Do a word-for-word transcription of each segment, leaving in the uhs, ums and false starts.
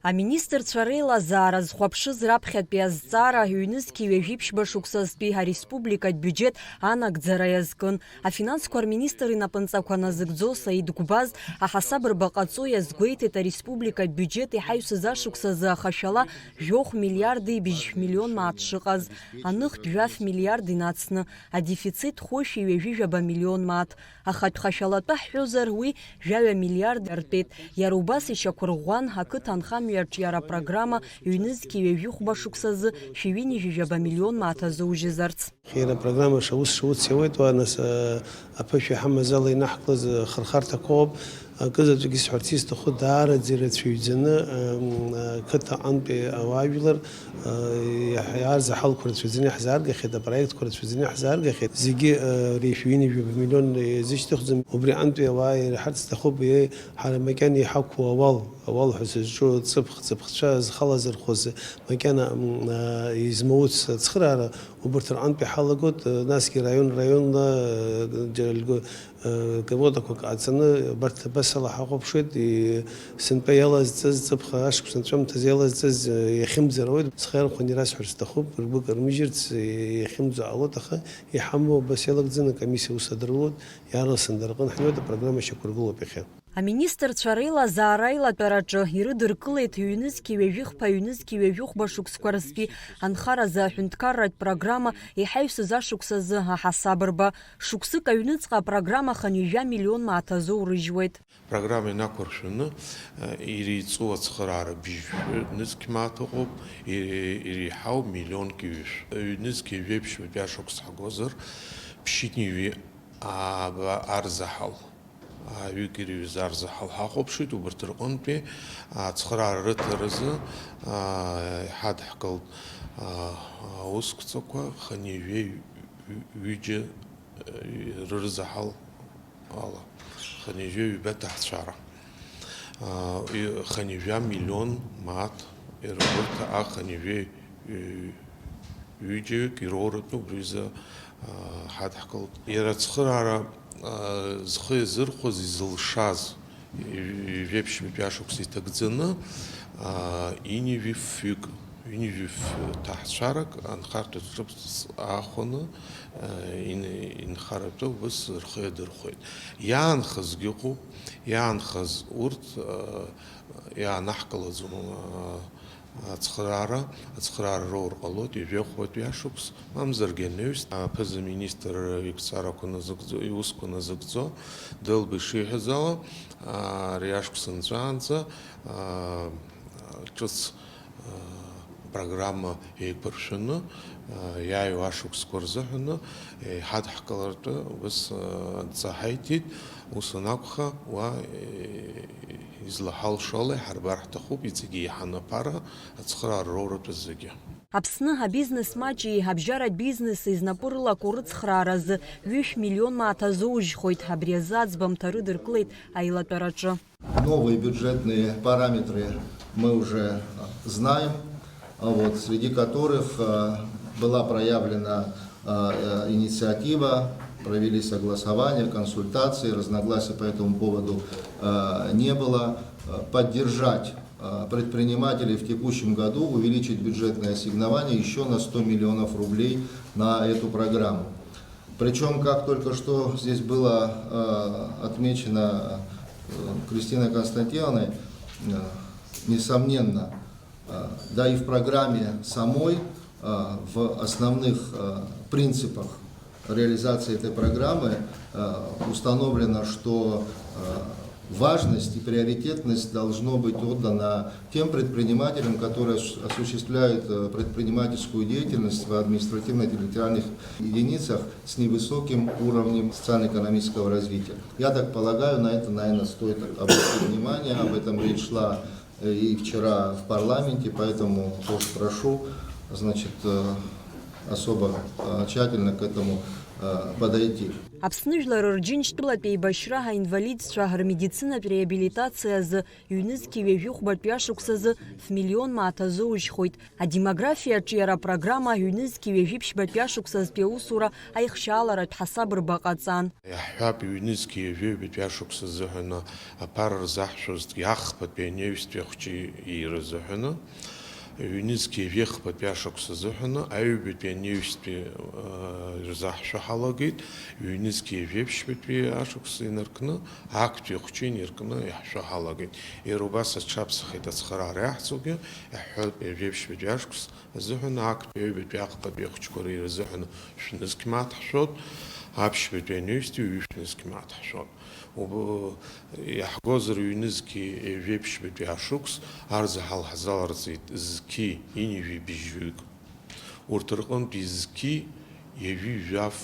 Аминистрцәа реилазаара зхәаԥшыз раԥхьатәи азҵаара ҩнызқьи ҩажәи ԥшьба шықәсазтәи ареспубликатә биуџьет анагӡара иазкын. Афинансқәа рминистр инапынҵақәа назыгӡо Саид Гәбаз аҳасабырба ҟаҵо иазгәеиҭеит ареспубликатә биуџьет иҳаҩсыз ашықәсазы ахашәала жәохә миллиарди быжьшә миллион мааҭ шыҟаз, аныхтә жәаф миллиард инацны, адефицит хәышәи ҩажәи жәаба миллион мааҭ. Ахатә хашәалатәы ҳҳәозар, уи жәаҩа миллиард иартәеит. Иара убас ишьақәырӷәӷәан, ақыҭа анхамҩа арҿиара программа ҩнызқьи ҩажәи хәба шықәсазы шәи ҩынҩажәи жәаба миллион мааҭ азоужьызарц. Иара апрограмма шаус шауц иауеит уа, нас, а, аԥышәа иҳамаз ала инаҳкылаз, а, хырхарҭақәа ыҟоуп. Акы заҵәык исҳәарц исҭаху, даараӡа ирацәаҩӡаны, ам, а, қыҭа аҟынтәи ауаажәлар, а, иаҳ-, иаарзаҳалқәа рацәаӡаны иаҳзааргахьеит, апроектқәа рацәаӡаны иаҳзааргахьеит. Зегьы, а, реишәа ҩынҩажәи жәаба миллион иазышьҭыхӡом. Убри аҟынтәи ауаа ираҳарц сҭахуп, е-, ҳара макьана иҳақәу ауал, ауал ҳәа сызҿу ҵыԥх, ҵыԥхцәа зхалазырхәыз, макьана, м, а, измауц ацхыраара, убарҭ рҟынтәи ҳалагоит, а, насгьы раион, раионла, а, џьара лгәы, а, квотақәак ҟаҵаны, абарҭ абасала ҳахәаԥшуеит, и-, сынтәа иалазҵаз, ҵыԥх ашықәс анҵәамҭазы иалазҵаз, а, иахьымӡар ауеит. Схы иархәаны ирасҳәар сҭахуп, ргәы кармыжьырц, и-, иахьымӡо ҟалоит, аха иҳамоу абас иалагӡаны акомиссиа аус адырулоит, иаарласны дара рҟны ҳнеиуеит, апрограмма шьақәыргылоуп иахьа. Аминистрцәа реилазаара аилатәараҿы ирыдыркылеит ҩнызқьи ҩажәи хԥа, ҩнызқьи ҩажәи хәба шықәсқәа рзтәи анхаразы аҳәынҭқарратә программа иҳаҩсыз ашықәсазы аҳасабырба. Шықәсык аҩныҵҟа апрограмма хынҩажәа миллион мааҭ азоурыжьуеит. Программа инақәыршәаны, э, иреиҵоу ацхыраара быжьшәы нызқь мааҭ ыҟоуп, ире-, иреиҳау миллионк ҩышә. Ҩнызқь ҩажәи ԥшьбатәи ашықәс ҳагозар, ԥшьынҩажәи ааба арзаҳал. Ҩык ирыҩыз арзаҳал ҳахәаԥшит, убарҭ рҟынтәи ацхыраара рыҭаразы, аа, иҳадҳкылт, аа, аусқәҵақәа хынҩажәи ҩыџьа, э, рырзаҳал ала, хынҩажәи ҩба ҭаҳцәара. Аа, и-, хынҩажәа миллион мааҭ иргәырҭа ахынҩажәи ҩ-, ҩыџьаҩык ироуратәы убри азы, аа, ҳадҳкылт. Иара ацхыраара, аа, зхы иазырхәаз, изылшаз, ҩ-, ҩажәеиԥшьбатәи ашықәс иҭагӡаны, аа, ҩынҩажәи фҩык, ҩынҩажәи ф-, ҭаҳцәарак анхарҭа ҿыц аахәаны, аа, ин-, инхаратәы убас рхы иадырхәеит. Иаанхазгьы ыҟоуп, иаанхаз урҭ, аа, иаанаҳкылаӡом, аа, ацхыраара, ацхыраара роур ҟалоит ҩажәи хәбатәи ашықәс, мамзаргьы анаҩс, аԥыза-министр иқәҵарақәа назыгӡо, иусқәа назыгӡо, Делба ишиҳәаз ала, ари ашықәс анҵәаанӡа, а, ҿыц, а, программа еиқәыршәаны, а, иааиуа ашықәсқәа рзыҳәаны, еиҳадҳкылартә убас, а, адҵа ҳаиҭеит, ус анакәха, уа, е, излаҳалшо ала иҳарбар ҳҭахуп, иҵегьы еиҳаны аԥара, ацхыраара роуратәы зегьы. Аԥсны абизнес маҷи абжьаратә бизнеси знапы рылаку рыцхрааразы ҩышә миллион мааҭ азоужьхоит, абри азы аӡбамҭа рыдыркылеит аилатәараҿы. Новые бюджетные параметры мы уже знаем, а вот, среди которых, а, была проявлена, а, э, инициатива, провели согласование, консультации, разногласий по этому поводу, а, не было. А, поддержать, а, предпринимателей в текущем году, увеличить бюджетное ассигнование ещё на сто миллионов рублей на эту программу. Причём, как только что здесь было, э, отмечено, э, Кристиной Константиновной, э, несомненно, э, да и в программе самой, э, в основных, э, принципах реализации этой программы, э, установлено, что, э, важность и приоритетность должно быть отдана тем предпринимателям, которые ос-, осуществляют, э, предпринимательскую деятельность в административно-территориальных единицах с невысоким уровнем социально-экономического развития. Я так полагаю, на это, наверное, стоит обратить внимание, об этом речь шла, э, и вчера в парламенте, поэтому тоже прошу, значит, э, особо, э, тщательно к этому, э, подойти. Аԥсны Жәлар Рџьынџьтәылатә Еибашьра аинвалидцәа рмедицинатә реабилитациа азы ҩнызқьи ҩажәи хәбатәи ашықәсазы ф-миллион мааҭ азоужьхоит. Адемографиа аҿиара апрограмма ҩнызқьи ҩажәи ԥшьбатәи ашықәсазтәи аусура аихшьааларатә ҳасаб рба ҟаҵан. Иаҳҳәап, ҩнызқьи ҩажәи ҩбатәи ашықәс азыҳәаны аԥара рзаҳшәозҭгьы ахԥатәи анаҩстәи ахәҷы иира азыҳәаны, ҩнызқьи ҩажәи хԥатәи ашықәс азыҳәаны аҩбатәи анаҩстәи, э, ирзаҳшәо ҳалагеит, ҩнызқьи ҩажәи ԥшьбатәи ашықәс инаркны, актәи ахәҷы инаркны иаҳшәо ҳалагеит. Иара убас аҽаԥсахит ацхыраара иаҳҵогьы, иаҳҳәап, ҩажәи ԥшьбатәи ашықәс азыҳәан актәи аҩбатәи ахԥатәи ахәҷқәа рзыҳәан шәнызқь мааҭ ҳшәот, аԥшьбатәи анаҩстәи ҩышә нызқь мааҭ ҳшәот. Уб-, иаҳгозар, ҩнызқьи ҩажәи ԥшьбатәи ашықәс арзаҳал ҳзаларҵеит зқьи ҩынҩажәи быжьҩык. Урҭ рҟынтәи зқьи ҩажәи жәаф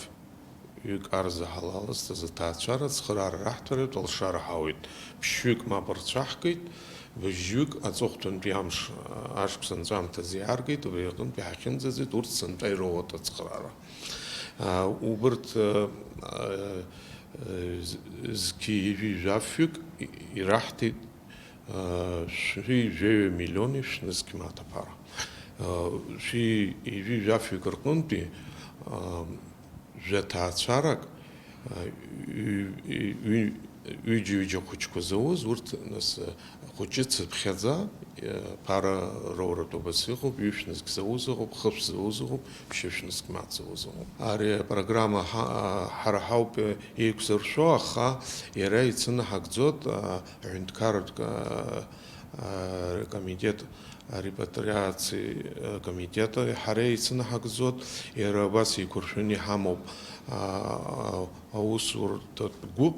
ҩык арзаҳал алазҵаз аҭаацәара ацхыраара раҳҭараҩ алшара ҳауеит. Ԥшьҩык мап рцәаҳгеит, быжьҩык аҵыхәтәантәи амш, ашықәс анҵәамҭазы иааргеит, убри аҟынтә иҳахьынӡаӡеит урҭ сынтәа ироуеит ацхыраара. А, убырҭ, а, а, з-, зқьи ҩажәи жәаф ҩык ираҳҭеит, а, шәи жәаҩа миллиони шәнызқь мааҭ аԥара. А, шәи ҩажәи жәаф ҩык рҟынтәи, а, жәа ҭаацәарак, а, ҩ-, ҩ-, ҩ-, ҩыџьа-ҩыџьа хәыҷқәа зауз, урҭ, нас, а, хәыҷы цыԥхьаӡа, а, ԥара роуратә убас иҟоуп, ҩышә нызқь зауз ыҟоуп, хышә зауз ыҟоуп, ԥшьышә нызқь мааҭ зауз ыҟоуп. Ари апрограмма ҳа-, а, ҳара ҳауп, а, еиқәзыршәо, аха иара ицәынаҳагӡоит, а, аҳәынҭқарратә, а, а, комитет, арепатриациа комитет ҳара ицәынаҳагӡоит, иара убас еиқәыршәаны иҳамоуп, а, аусурҭатә гәыԥ,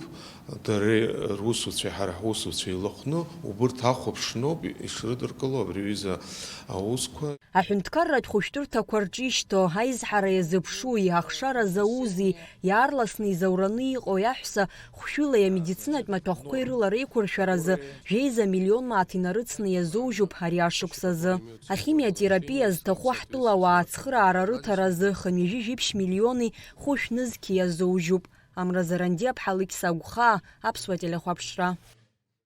дара русуцәеи ҳара ҳусуцәеи еилахәны, убырҭ ахәаԥшноуп ишрыдыркыло абри аҩыза аусқәа. Аҳәынҭқарратә хәышәтәырҭақәа рҿы ишьҭоу, аизҳара иазыԥшуи, ахшара заузи, иаарласны изаураны иҟоу аҳәса хәшәылеи амедицинатә маҭәахәқәеи рыла реиқәыршәаразы жәеиза миллион мааҭ инарыцны иазоужьуп ари ашықәс азы. Ахимиотерапиа зҭаху ҳтәылауаа ацхыраара рыҭаразы хынҩажәи жәиԥшь миллиони хәышә нызқьи иазоужьуп. Амра Зарандиаԥҳа, Алықьса Агәхаа, Аԥсуа телехәаԥшра.